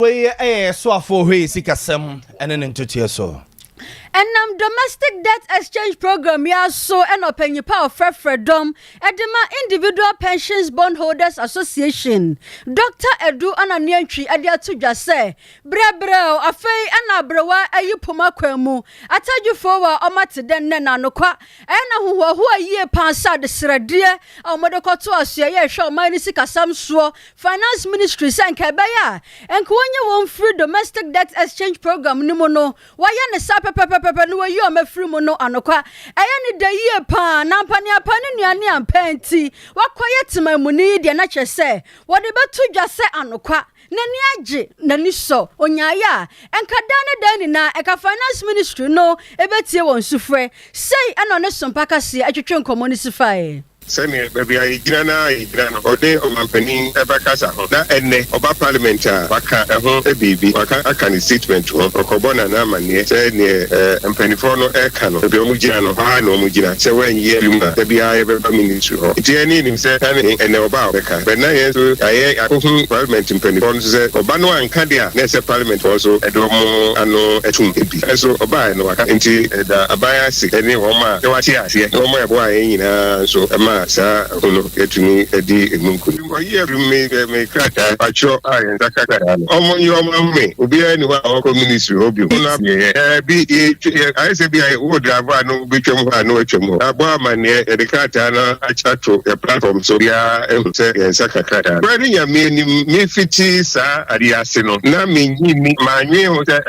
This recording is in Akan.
Wei ɛyɛ soafoɔ hwɛ sikasɛm ɛne ne ntotoɛ so. Ɛnam Domestic Debt Exchange Program yi so ɛna ɔpanyipa a ɔfrɛfrɛ dɔm ɛde ma Individual Pensions Bondholders Association, Dr Edu Ananiantwi, ɛde ato dwa sɛ brɛbrɛ afei ɛna aberewa ayi poma kwan mu atadwofoɔ wɔ ɔma te dɛ nnɛ n'anokwa ɛna ahohoahoa yie paa sɛ adesrɛdeɛ a wɔde kɔto asoɛyɛ ɛhwɛ ɔman no sikasɛm soɔ, Finance Ministry, sɛ nka ɛbɛyɛ a nka wɔnyɛ wɔn firi Domestic Debt Exchange Program no mu no, wɔayɛ ne sa pɛpɛpɛpɛ no wɔyi ɔma firi mu no, anokwa ɛyɛ ne da yie paa na mpaneapa ne nnuane ampa nti wakɔyɛ temamuni yi deɛ, na kyerɛ sɛ wɔde bɛto dwa sɛ anokwa n'ani agye, n'ani sɔ onyaayɛ a ɛnka dan ne dan nyinaa ɛka Finance Ministry no ɛbɛtie wɔn sufrɛ sei. Ɛna ɔne Sompa Kaseɛ atwitwe nkɔmmɔ no si faeɛ. Sɛnea baabi a yɛgyina no a yɛgyina no, ɔde ɔmampanin ɛbɛkasa ho na ɛnnɛ ɔba Parliament a waka ɛho biribi, waka aka ne statement ho, ɔkɔbɔ nana amanneɛ sɛ neɛ mpanimfoɔ no ɛka no, baabi a ɔmo gyina no paa na ɔmo gyina sɛ wɔanyɛ bi mu a, da biara yɛbɛba ministry hɔ. Nti yɛne nim sɛ kane ɛnɛ ɔba a ɔbɛka bɛna yɛn nso ayɛ akɔhu Parliament mpanimfoɔ no so sɛ ɔba no anka deɛ a, na ɛsɛ Parliament hɔ nso ɛde ɔmo ano atum bi. Ɛnso ɔbaa no waka, nti ɛda aban ase ɛne wɔn a wɔate aseɛ na wɔn a ɛboa yɛn nyinaa nso ɛma saa ho no yɛtumi di emu nkonim. Ɔyi afiri me krataa atwerɛ a yɛn nsa ka krataa no, ɔmo nyɛ ɔmo ahome, obiara ni hɔ a ɔkɔ ministry hɔ bio. Ɔno abiyɛ ɛɛ bi ayɛ sɛ bi a wo drive a no betwam hɔ a no atwam hɔ abɔ amanneɛ. Yɛde krataa no ato yɛ platform so, biara ehu sɛ yɛn nsa ka krataa no. Kura ne Nyame anim, mefiti saa adeɛ ase no na menyi ni maanwe ho sɛ